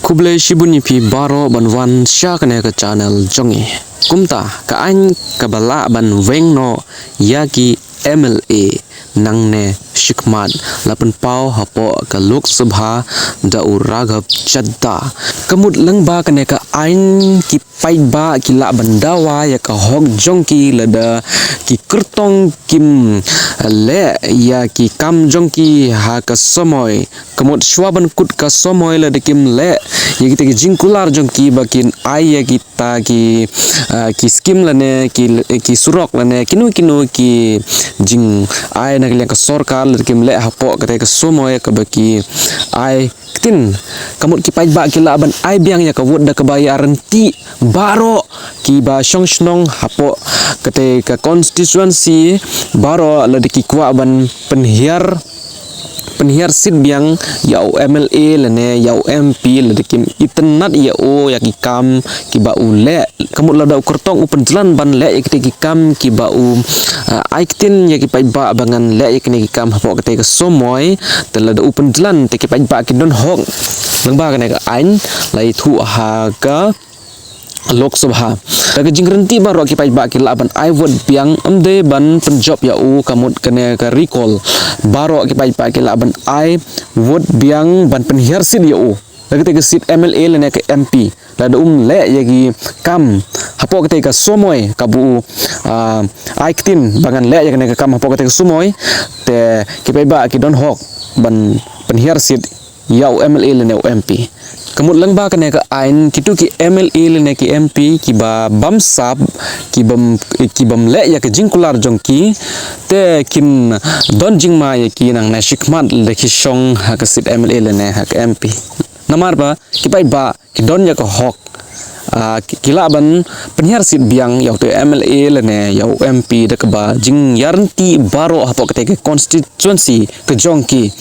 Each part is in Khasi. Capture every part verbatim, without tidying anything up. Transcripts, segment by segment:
Khublei shibun ïa phi baroh ban wan sha kane ka channel jong ngi. Kumta ka aiñ kaba lah ban weng noh ïa ki M L A nangne shakhmat la pynpaw hapoh ka Lok Sabha da u Raghuram Chadha. Ka mut lyngba kane ka aiñ ki paidbah ki lah ban dawa ïa ka hok jong ki lada ki kyrtong kim leh ïa ki kam jong ki ha ka somoi. Ka mut shuwa ban kut ka somoi lada kim leh ïa kita ki jingkular jong ki ba kin ai ïa kita ki, ah, ki skim lane ki, ki surok lane kino kino ki jingai na ka liang ka sorkar lada kim leh hapoh kata ka somoi kaba ki ai ktien. Ka mut ki paidbah ki lah ban ai biang ïa ka vote da kaba ïa ryntih baroh kiba shong shnong hapoh kata ka constituency baroh lada ki kwah ban pynhiar pynhiar seat biang ïa u M L A lane ïa u M P lada kim itynnad ïa u ïa ki kam kiba u leh. Ka mut lada u kyrtong u pynjlan ban leh ïa kita ki kam kiba u, ah, ai ktien ïa ki paidbah ba ngan leh ïa kine ki kam hapoh kata ka somoi, te lada u pynjlan te ki paidbah ki don hok. Lyngba kane ka aiñ la ïathuh ha ka Lok Sabha. Da ka jingryntih baroh ki paidbah ki lah ban ai vote biang, ym dei ban pynjop ïa u, ka mut kane ka recall. Baroh ki paidbah ki lah ban ai vote biang ban pynhiar seat ïa u. Da kata ka seat M L A lane ka M P. Lada um leh ïa ki kam hapoh kata ka somoi kaba u, ah, ai ktien ba ngan leh ïa kane ka kam hapoh kata ka somoi, te ki paidbah ki don hok ban pynhiar seat ïa u M L A lane u M P. Ka mut lyngba kane ka aiñ kito ki M L A lane ki M P kiba bamsap, ki bam, ki bam leh ïa ka jingkular jong ki, te kin don jingma ïa ki nangne shakhmat lada ki shong ha ka seat M L A lane ha ka M P. Namar ba ki paidbah ki don ïa ka hok, ah, ki, ki lah ban pynhiar seat biang ïa uto u M L A lane ïa u M P da kaba jingïaryntih baroh hapoh kata ka constituency ka jong ki.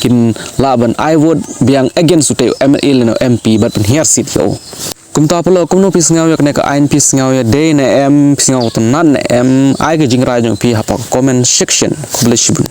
Kin lah ban ai vote biang against uto u M L A lane u M P bad pynhiar seat ïa u. Kumta paralok, kumno phi sngew ïa kane ka aiñ? Phi sngew ïa dei ne em? Phi sngew itynnad ne em? Ai ka jingrai jong phi hapoh ka comment section. Khublei shibun.